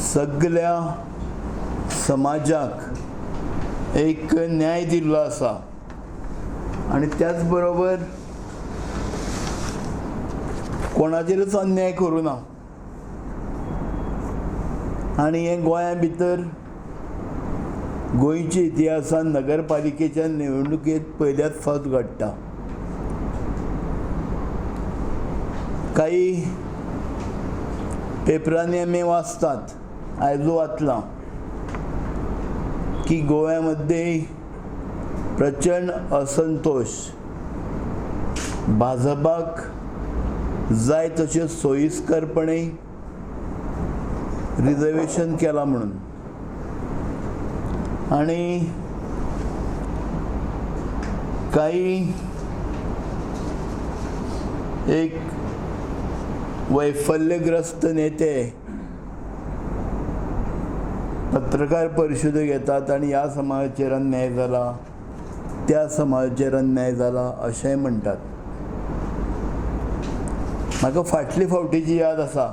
सगळ्या समाजाक एक न्याय दिल्लो आसा आनी त्याच बरोबर कोणाचेरूच अन्याय करूं ना. आनी हें गोंया भितर गोंयच्या इतिहासान नगरपालिकेच्या निवडणुकेंत पयल्याच फावट घडटा. काही पेपरांनी आमी वाचतात, आयजू वाचलां की गोव्यामध्ये प्रचंड असंतोष, भाजपाक जाय तशें सोयीस्करपणे रिजर्वेशन केलां म्हणून. आनी काही एक वैफल्यग्रस्त नेते पत्रकार परिशदो घेतात आनी ह्या समाजाचेर अन्याय जाला, त्या समाजाचेर अन्याय जाला अशेंय म्हणटात. म्हाका फाटली फावटीची याद आसा,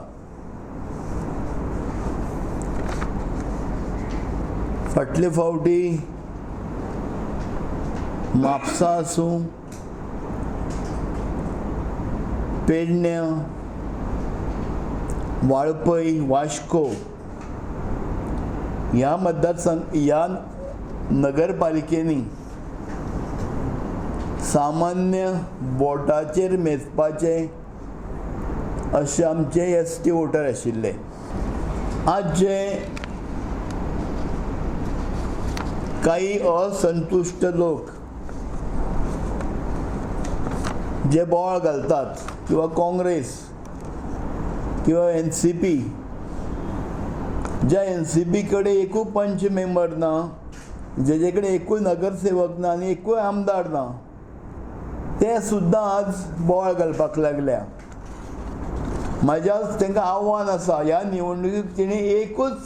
फाटले फावटी म्हापसा आसूं, पेडण्या, वाळपय, वास्को ह्या मतदारसंघ ह्या नगरपालिकेंनी सामान्य बोटाचेर मेजपाचे अशे आमचे एस टी वोटर आशिल्ले. आज जे काही असंतुश्ट लोक जे बोवाळ घालतात किंवा काँग्रेस किंवा एन सी पी, ज्या एन सी पी कडेन एकूय पंच मेंबर ना, जेजे कडेन एकूय नगरसेवक ना आनी एकूय आमदार ना, ते सुद्दां आज बोवाळ घालपाक लागल्या. म्हाज्या तांकां आव्हान आसा, ह्या निवडणुकीक तेणी एकूच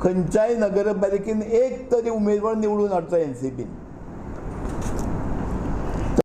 खंयच्याय नगरपालिकेन एक तरी उमेदवार निवडून हाडचो एन सी पीन.